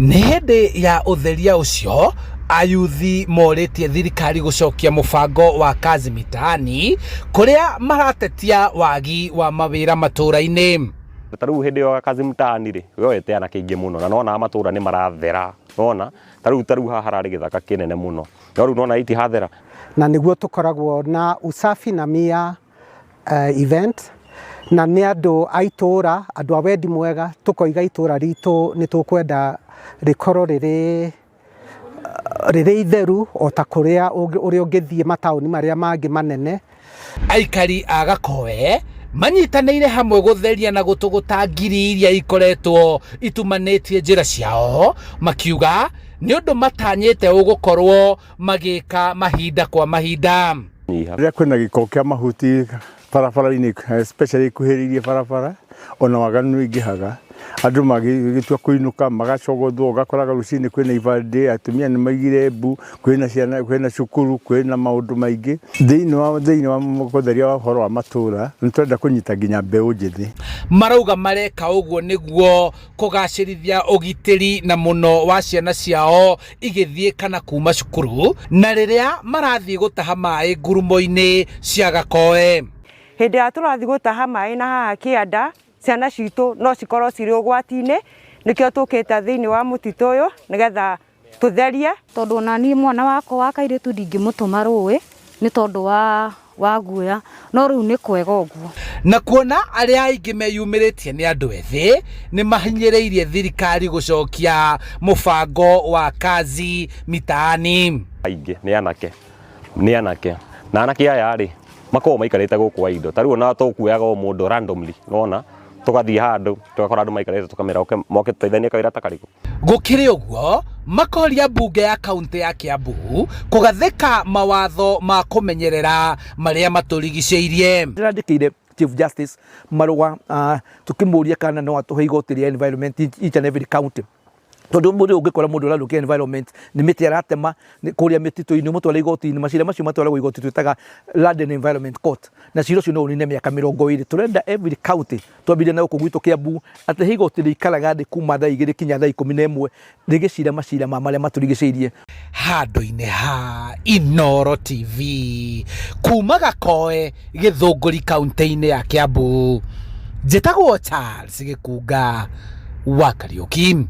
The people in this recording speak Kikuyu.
Nĩ hĩndĩ ya ũtheria ũcio ayuthi morĩtie thirikari gũcokia mũbango wa Kazi Mitaani kũrĩa maratetia wagi wa mawĩra matũũra-inĩ. Ta rĩu hĩndĩ ĩyo Kazi Mtaani rĩ, yoete anake aingĩ mũno na nona matũũra nĩ marathera, nona ta rĩu haha hararĩ gĩthaka kĩnene mũno, no rĩu nona itihathera. Na nĩguo tũkoragwo na Usafi na Mia event, na nĩ andũ a itũũra, andũ a wendi mwega, tũkoiga itũũra ritũ nĩ tũkwenda rĩkorwo rĩrĩ itheru o ta kũrĩa ũrĩa ũngĩthiĩ mataũni marĩa mangĩ manene. Aikari a Gakoe manyitanĩire hamwe gũtheria na gũtũgũta ngiri iria ikoretwo itumanĩtie njĩra ciao, makiuga nĩ ũndũ matanyĩte ũgũkorwo magĩka mahinda kwa mahinda. Rĩrĩa kwĩna gĩko kĩa mahuti barabara-inĩ, especially ikuhĩrĩirie barabara, ona waganu nĩ ũingĩhaga. Andũ magĩtua kũinũka magacogothwo, ũgakoraga rũcinĩ kwĩna ibandĩ, atumia nĩ maigire mbu, kwĩna ciana, kwĩna cukuru, kwĩna maũndũ maingĩ. Thĩinĩ wa gũtheria ũhoro wa matũra, nĩ tũrenda kũnyita nginya mbeũ njĩthĩ. Marauga mareka ũguo nĩguo kũgacĩrithia ũgitĩri na mũno wa ciana ciao igĩthiĩ kana kuma cukuru na rĩrĩa marathiĩ gũtaha maĩ ngurumo-inĩ cia Gakoe. Hĩndĩ ĩrĩa tũrathiĩ gũtaha maĩ na haha kĩanda, ciana citũ no cikorwo cirĩ ũgwati-inĩ, nĩkĩo tũkĩte thĩinĩ wa mũtitũ ũyũ nĩgetha tũtherie. Tondũ ona niĩ mwana wakwa wa kairĩtu ndingĩmũtũma rũĩ nĩ tondũ wa guoya, no rĩu nĩ kwega ũguo. Na kuona arĩa aingĩ meyumĩrĩtie nĩ andũ ethĩ, nĩ mahinyĩrĩirie thirikari gũcokia mũbango wa Kazi Mitaani. Aingĩ nĩ anake, nĩ anake na anake aya rĩ makoragwo maikarĩte gũkũ wa indo. Ta rĩu ona tũkuoyaga o mũndũ randomly, nĩwona, tũgathiĩ handũ tũgakora andũ maikarĩte tũkamera oke moke tũteithanie kawĩra ta karĩkũ. Gũkĩrĩ ũguo, makoria mbunge ya kaunti ya Kiambu kũgathĩka mawatho ma kũmenyerera marĩa matũrigicĩirie. Ndĩrandĩkĩire Chief Justice marũa tũkĩmũria kana no atũhe igoti rĩa environment each and every county, tondũ mũndũ ũngĩkora mũndũ ũrathũkia environment, nĩ mĩtĩ aratema kũrĩa mĩtitũ-inĩ, ũmũtware igoti-inĩ. Macira macio matwaragwo igoti twĩtaga Land and Environment Court, na cira ũcio no ũnine mĩaka 20. Tũrenda every county, twambire na gũkũ gwitũ Kiambu, atĩ he igoti rĩikaraga thĩ kuma thaa 2 kinya thaa 11 rĩgĩcira macira ma marĩa matũrigicĩirie. Handũ-inĩ ha Inooro TV kuma Gakoe, Gĩthũngũri, kaunti-inĩ ya Kiambu, njĩtagwo Charles Gĩkunga wa Kariũki.